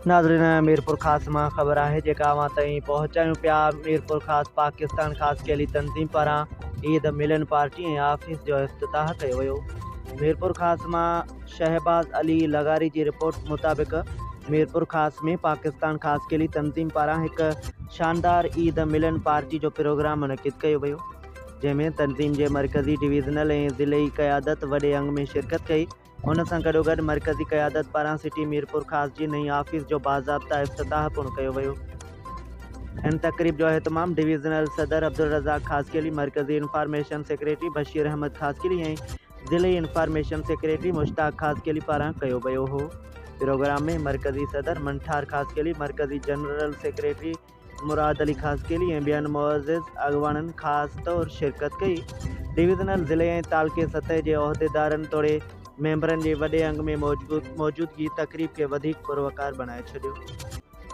ناظرين ميرپورخاص مان خبر آهي جيڪا اوهان تائين پهچايون پيا ميرپورخاص پاڪستان خاصخيلي تنظيم پاران عيد ملن پارٽي ۽ آفيس جو افتتاح ڪيو ويو ميرپورخاص مان شهباز علي لغاري جي رپورٽ مطابق ميرپورخاص ۾ پاڪستان خاصخيلي تنظيم پاران هڪ شاندار عيد ملن پارٽي جو پروگرام منعقد ڪيو ويو جنهن ۾ تنظيم جي مرڪزي ڊويزنل ۽ ضلعي قيادت وڏي انگ ۾ شرڪت ڪئي ان سان گڏوگڏ مرڪزي قيادت پاران سٽي ميرپورخاص جي نئين آفيس جو باضابطه افتتاح پڻ ڪيو ويو. هن تقريب جو اهتمام ڊويزنل صدر عبدالرزاق خاصخيلي، مرڪزي انفارميشن سيڪريٽري بشير احمد خاصخيلي ۽ ضلعي انفارميشن سيڪريٽري مشتاق خاصخيلي پاران ڪيو ويو هو. پروگرام ۾ مرڪزي صدر منٺار خاصخيلي، مرڪزي جنرل سيڪريٽري مراد علي خاصخيلي ۽ ٻين معزز اڳواڻن خاص طور شرڪت ڪئي. ڊويزنل، ضلعي ۽ تعلقي سطح جي عهديدارن توڙي ميمبرن جي وڏي انگ ۾ موجودگي تقريب کي وڌيڪ پروقار بڻائي ڇڏيو.